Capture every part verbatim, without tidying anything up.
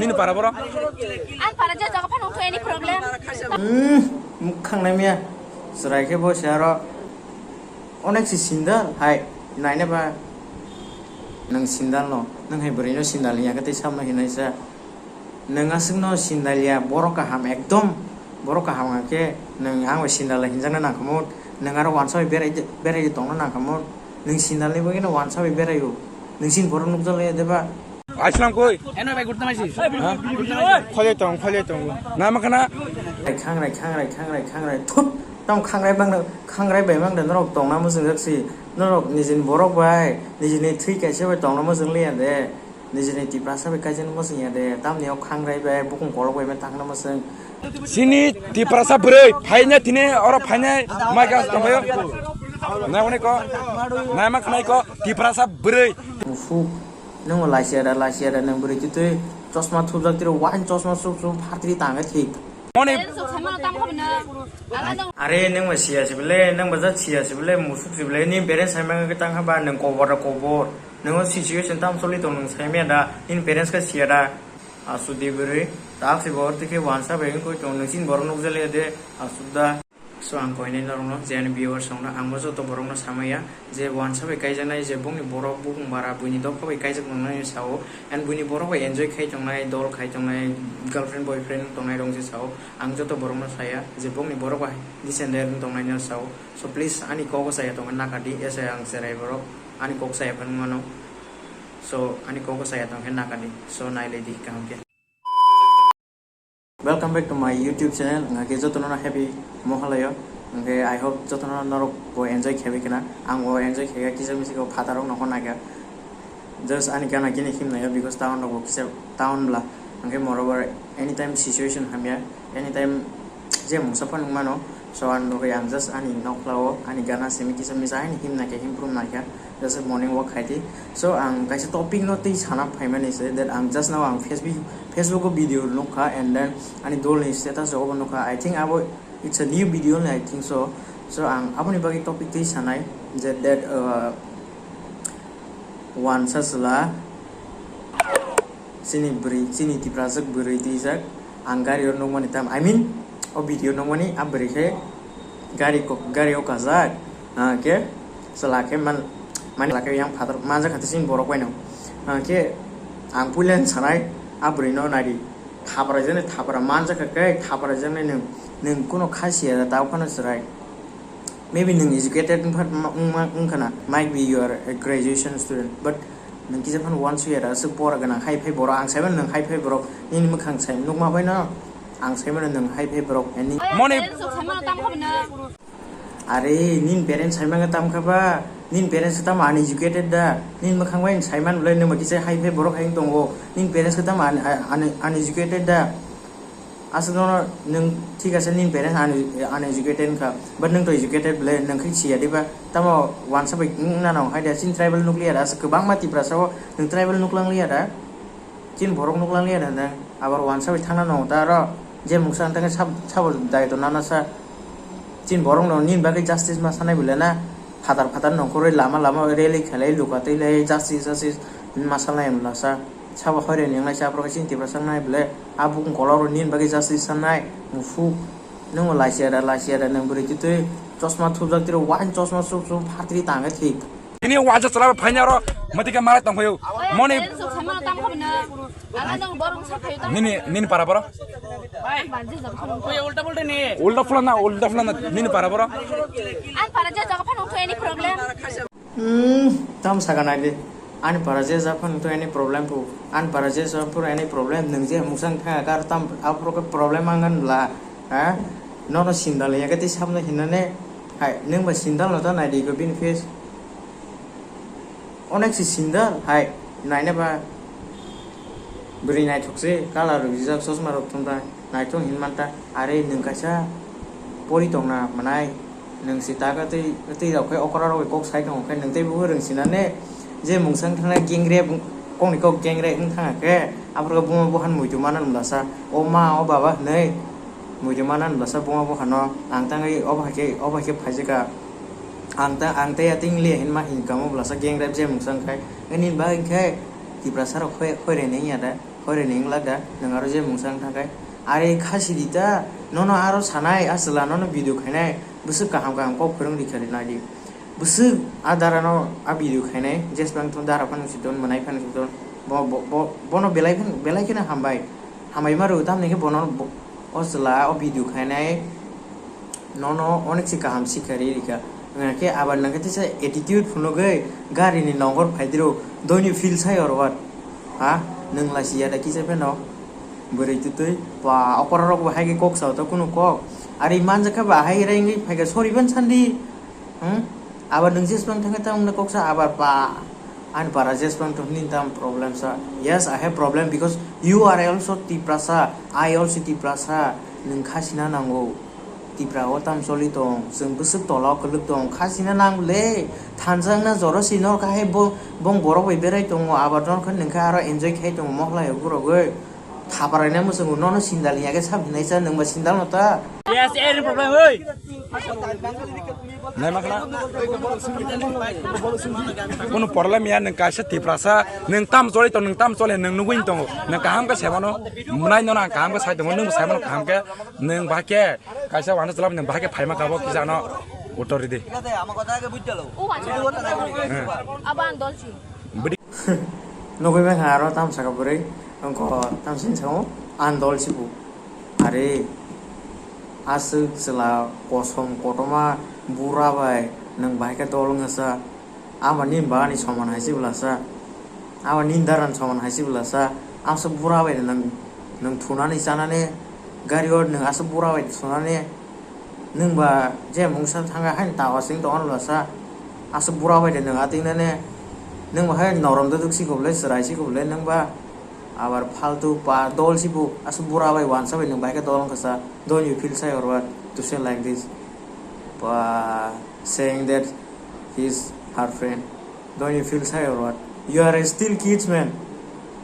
Nini para boro? Ang para je jaga phano wngkha any problem. Hmm, mukhangnai miya. Chwrai khe bo se aro onek si sindal hai naina ba. Nang sindal no, nang hai bwrwi no sindal ya khe tei samno hinai sa. Nwng aswkno sindaliya, borok kaham, ekdom borok kaham hwnkhe nwng ang bai sindal hinjakna nangkhamu, nwng aro wansa bai berai, berai tongna nangkhamu, nwng sindalni bagwino wansa bai beraio, nwng chini borok nukjakliya deba? Aslam koi? Eno bai gurta maisi. Ha? Khole tong, khole tong. Nama kana? Khangrai, khangrai, khangrai, khangrai, thut, tong khangrai bangno, khangrai bai mangda norok tongna muchungjak si, norok nijini borok bai, nijini thwi kaisa bai tongna muchungliya de. Nijini Tiprasa bai kaijak muchung ya de, tamni o khangrai bai bukung kolok bai ma tangna muchung. Sini Tiprasa bwrwi phaina tini oro phainai mai gas tongbayo. Nai hwnwi ko, nai ma khnai ko Tiprasa bwrwi. Musuk, nung laisiya da, laisiya da, nung bwrwi twi twi chosma thupjak tiro, wain chosma suk suk phatri tangkhe thik. Moni. Are nung ba siya sibile, nung ba jat siya sibile, musuk sibile, ni bere sai ma tang haba nung kobor da kobor. Nung o situation tam choli tong nung sai maya da, nini parents khe siya da, aswk di bwrwi, tak se bo twi khe wansa bai wngwi tong, nung chini borok nukjaliya de, aswk da. So ang koinai norokno, je ani viewers rokno, ang bo joto borokno samaya, je wansa bai kaijaknai, je bongni borok bukung bara, buini dopha bai kaijak nungnai sao, and buini borok bai enjoy khai tongnai, dol khai tongnai, girlfriend, boyfriend tongnai rok je sao, ang joto borokno saya, je bongni borok bai decent tongnai no sao. So please ani kok saya tongkhe nakadi, ese ang cherai borok, ani kok saya phano mano. So ani kok saya tongkhe nakadi. So nailai di kaham khe. Welcome back to my YouTube channel. Hwnkhe jotono happy Mohalayo. Hwnkhe I hope jotono norok bo enjoy khebai khna. Ang bo enjoy khega kisa misa khe phatarok no honna khe. Just ani gana gini himnai because town rok bo kisa town bla. Hwnkhe moreover anytime situation hamya. Anytime je mungsa phano wng mano, so ani bagwi ang just ani nokla o ani gana simi kisa misa haino himna khe himphrum naikha, just morning walk khai di. So ang kaisa topic no twi sana phaimani se that ang just now ang Facebook, Facebook o video nukha and then ani dol ni status o bo nukha. I think abo it's a new video only, I think so. So ang aboni bagwi topic twi sanai je that, uh, wansa chwla chini bwrwi, chini Tiprajwk bwrwi twijak. Ang gari o nukmani tam, I mean, o video nukmani a bwrwi khe gari kok, gari o kajak. Ah, khe chwla khe man, man chwla khe yang phatar manjak kha chini borok bai no. Ah, khe ang puila ni sanai a bwrwi no nai di. Thapra jani thapra manjak kha khe thapra jani nwng, nwng kuno kha siya da tao phano chwrai. Maybe nwng educated wngkha, wngma, wngkha na, might be you are a graduation student, but nwng kisa phano uansukya da, aswk pora gwnang hai phai borok, ang saimano nwng hai phai borok, nini mwkhang sai nukma bai no, ang saimano nwng hai phai borok, and ni- Moni. Are, nini parents saimano tam kha ba, nini parents tamo uneducated da, nini mwkhang bai saimano le nwng ba kisa hai phai borok hai tongo, nini parents tamo un-, un-, uneducated da. Aswk no nwng thik ase, nini parents un-, uneducated wngkha, but nwng to educated bwle, nwng khe siya diba? Tamo uansa bai wngna nang hai da, chini tribal nukliya da, aswk kwbangma Tiprasa o nwng tribal nuklang liya da, chini borok nuklang liya da, nwng abar uansa bai thangna nang ta aro je mungsa ang tangkhe sab-, sabo daito nana sa, chini borok no nini bagwi justice ma sanai bwle na, phatar phatar nongkhorwi lama lama rally khelai luka twi lai justice justice ma salai mlasa. Sabo hoireni wngnaisa aphuru khe chini Tiprasa wngnai bwle, a bukung kolok rw nini bagwi justice sanai, musuk. Nwng bo laisiya da, laisiya da, nwng bwrwi twi twi chosma thupjak twi rw, wain chosma suk suk phatri tangkhe thik. Ini waja chwla bai phaini aro mwtwi khe malai tongphaio. Moni. Ang ano borok sa phaio ta. Nini, nini para boro? Ulta pulta ni. Ulta pulta na, ulta pulta na, nini para boro? Ang para je jaga phano any problem. Hmm, tam saka nai di. Ani para je ja phano to any problem phu. Ani para je ja phano any problem, nwng je musang kha kar tam aphuru khe problem mangan bla. Ha? Nono sindal ya khe tei sabno hinane. Hai, nwng ba sindal no ta nai di ko bini face. Onek si sindal hai naina ba. Bwrwi naithok se, colour rok rijak, chosma rok thumta, naithok hinwi manta. Are nwng kaisa pori tongna mwnai, nwng se taka twi, twi rok khe okra rok bai kok sai tongo khe nwng tei bo rwng sinane je mungsa wng thangna gengrep, kokni kok gengrep wng thangkhe aphuru buma buhan muitu mana nw bwlasa, o ma, o baba hinwi muitu mana nw bwlasa buma buhano ang tangwi o bahai khe, o bahai khe phaijakha. Ang ta, ang tei atwng le hinma hinkamo bwlasa gengrep je mungsa wngkhai, nini bagwi khe Tiprasa rok khoi, khoirene wngya da. Hore ni wngla da, nwng aro je mungsa wng thangkhe. Are khasi di ta, nono aro sanai, aswla nono video khainai, bwswk kaham kaham kok phwrwng rikha rinai di. Bwswk a dara no a video khainai, jesbang thon dara phano si ton, mwnai phano si ton, bo, bo, bo, bono belai phan, belai kheno hambai. Hambai ma rw, tamni khe bono bo, o chwla o video khainai, nono onek se kaham sikha ri rikha. Wngkha khe abar nang khe teisa attitude phunugwi gari ni nongor phaidiro, don't you feel shy or what? Ha? Nwng lasi ya da kisa pheno? Bwrwi twtwi, pa, okora rok bo hai khe kok sao to kunu kok. Ari manjak khe ba hai rengwi phaikha sori ban sandi. Hmm? Abar nwng jesbang thangkhe ta wngna kok sa abar pa. Ani para jesbang to nini tam problem sa. Yes, I have problem because you are also Tiprasa, I also Tiprasa. Nwng khasina nango. Tipra o tam choli tong, chwng bwswk tola o kwlwk tong, khasina nang le. Thansa wngna joro si nor kha hai bo, bong borok bai berai tongo, abar nor kha nwng khe aro enjoy khai tongo moklai o gurogwi. Thaparaina mwchungo nono sindal hiya khe sab hinai cha nwng ba sindal no ta. Yes, any problem, oi. Nai ma khna? Kono problem ya, nwng kaisa Tiprasa, nwng tam choli tong, nwng tam choli, nwng nugwi tongo, nwng kaham khe sai mano, mwnai no ang kaham khe sai tongo, nwng bo sai mano kaham khe, nwng ba khe kaisa wano chwla nwng ba khe phaima kabo kisa no uttor ridi. Abo ang dol si. Bidi. Nugwi mankha aro tamsaka bwrwi, wngkha tamsini sango, "Ang dol sibu." Are, aswk chwla kosom kotorma bura bai nwng bahai khe dol wngkha sa? Ama nini bagani soman hai se bwlasa, ama nini darani soman hai se bwlasa, aswk bura bai nwng, nwng thunani chanani gari o nwng aswk bura bai thunani. Nwng ba je mungsa thanga haino tawa sing tongo bwlasa, aswk bura bai de nwng ating nane, nwng ba hai norom duduk sikobole, chwrai sikobole, nwng ba abar faltu pa dol sibu, aswk bura bai wansa bai nwng bai khe dol wngkha sa, don't you feel shy or what to say like this? Pa saying that he's her friend, don't you feel shy or what? You are still kids, man.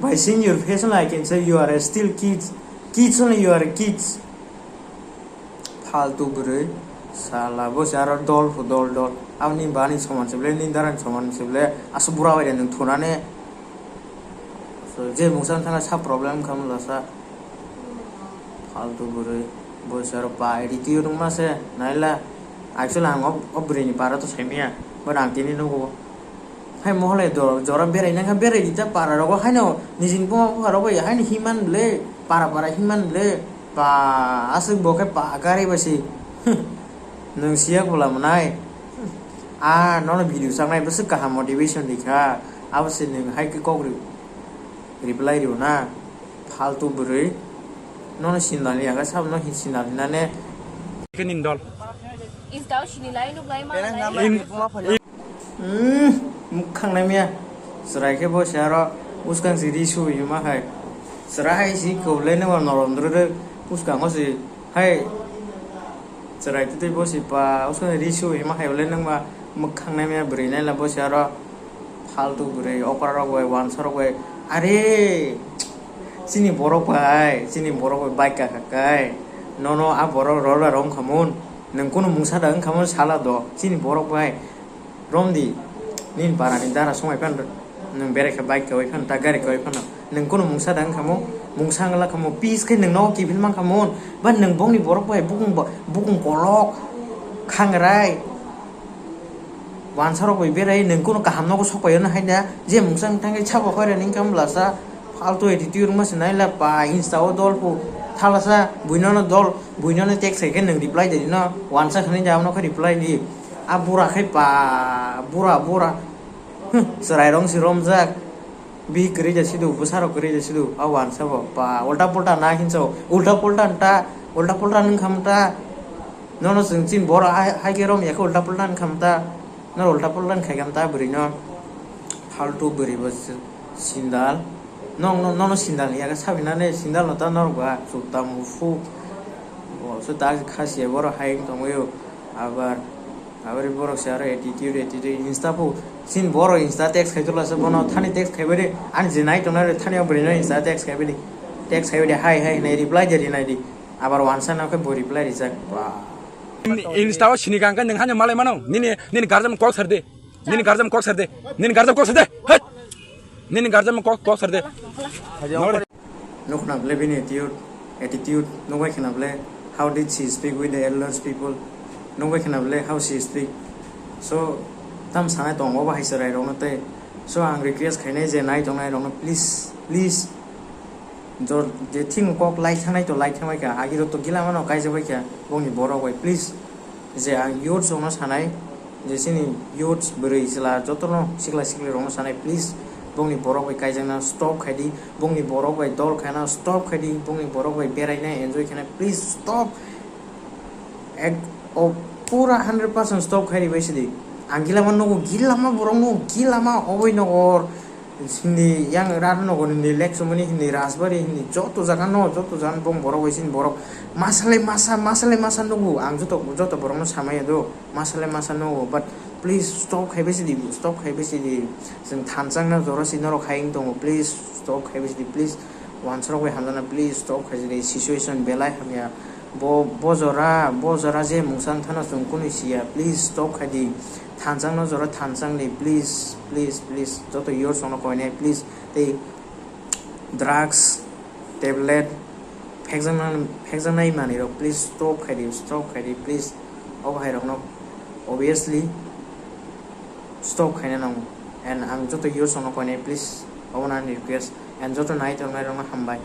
By seeing your face only, I can say you are still kids. Kids only, you are kids. Faltu bwrwi, sala bo se aro dol phu dol dol. Aboni bani soman se ble, nini darani soman se ble. Aswk bura bai de nwng thunani. So, je mungsa thanga sa problem kha mula sa. Faltu bwrwi, bo se aro pai ri tiyo rwngma se, naila. Actually, ang o, o bwrwini para to saimaya, but ang tini nugo. Hai mohlai do, jora berai nangkha, berai di ta para rogo, haino nijin buma bupha rogo, haino himan le, para para himan le, pa aswk bo khe pa gari ba si. Nwng siyak bwla mwnai. A nono video sangnai bwswk kaham motivation rikha, abo se nwng hai khe kok ri-, reply rio na. Faltu bwrwi. Nono sindal ya khe sabo no hin sindal hinane. Khe nini dol. Insta o sini lai nuk lai ma lai. In-, Hmm, mukhang nai miya. Chwrai khe bo se aro uskang si ri su hima hai. Chwrai si kho le ne norom dru dru uskang o si hai. Chwrai twtwi bo si pa uskang ri su hima hai le nang ma mukhang nai miya bwrwi nai la bo se aro. Faltu bwrwi, okra rok bai, wansa rok bai. Are, chini borok bai, chini borok bai bike kaka kai. Nono a borok rola rong khamun. Nwng kunu mungsa da wng khamun sala do. Chini borok bai. Romdi, nini bara ni dara songwi phan. Nwng bere khe bike kawai phan, ta gari kawai phan. Nwng kunu mungsa da wng khamu, mungsa wngla khamu, peace khe nwng no kiphil man khamun. Ba nwng bongni borok bai bukung ba, bukung kolok, khangrai. Wansarok bai berai nwng kunu kaham nogo sokpai ono haida, je mungsa wng thangwi sabo khoira ning kha bwlasa, faltu attitude wngma se naila pa, insta o dol pu thalasa, buinono dol, buinono text khaikhe nwng reply de rino, wansa khani jawabno khe reply di, a bura khai pa, bura, bura, huh, chwrai rong si romjak. Bihik kwrwi ja sidu, bwsarok kwrwi ja sidu, a wansa bo. Pa, ulta pulta na hinsa bo. Ulta pulta nta, ulta pulta nwng khamta. Nono chwng chin bor hai, hai khe rom yakhe ulta pulta nwng khamta. Nor ulta pulta nwng khai khamta bwrwi no. Faltu bwrwi bo s-, sindal. Nong, no, nono sindal yakhe sabinani sindal no ta nor ba chukta mufu. Bo so ta khasiya boro hai wng tongwi o. Abar Aboni borok se aro attitude, attitude, insta po. Sin borok insta text khai tula se bono thani text khai bari. Ani je nai tongnai thani o bwrwi no insta text khai bari. Text khai bari, "Hi, hi," hinwi reply de rinai di. Abar wansa no khe bo reply rijak. Ba. In-, insta o sini kang khe nwng hanya malai mano. Nini, nini guardian kok sar de. Nini guardian kok sar de. Nini guardian kok sar de. Hei! Nini guardian kok, kok sar de. Nukna bele bini attitude, attitude, nukbai khna bele how did she speak with the elders people, nukbai khna bele how she speak. So tam sanai tongo bahai chwrai rokno tei. So ang request khainai je nai tongnai rokno, please, please, jor je thing kok lai thangnai to lai thangbai kha, agi rok to gila mano kaijak bai kha bongni borok bai, please. Je ang youths rokno sanai, je chini youths bwrwi chwla jotono sikla sikli rokno sanai, please bongni borok bai kaijakna stop khaidi, bongni borok bai dol khaina stop khaidi, bongni borok bai beraina enjoy khaina please stop. Ek o pura hundred percent stop khaidi bai sidi. Ang gilama nugo, gilama borok nugo, gilama oboi nogor. Hindi yang rar nogo hindi lek sumuni hindi rasbari hindi joto jaga no joto jaga bong borok bai sini borok masalai masa masalai masa nugo ang joto joto borok no samaya do masalai masa nugo, but please stop khai besi di, stop khai besi di. Jeng thanchang na jora si norok hai tongo, please stop khai besi di, please. Wansarok bai hamjana, please stop khai di, situation belai hamya. Bo bo jora bo jora je mungsa thano chwng kunu siya, please stop khai di. Thanchang no jora thanchang di, please, please, please. Joto youths rokno koinai, please. Tei drugs, tablet, phekjakna phekjaknai manwi rok, please stop khai di, stop khai di, please. O bahai rokno obviously stop khaina nango. And ang joto youths rokno koinai, please, obono ani request. And joto nai tongnai rokno hambai.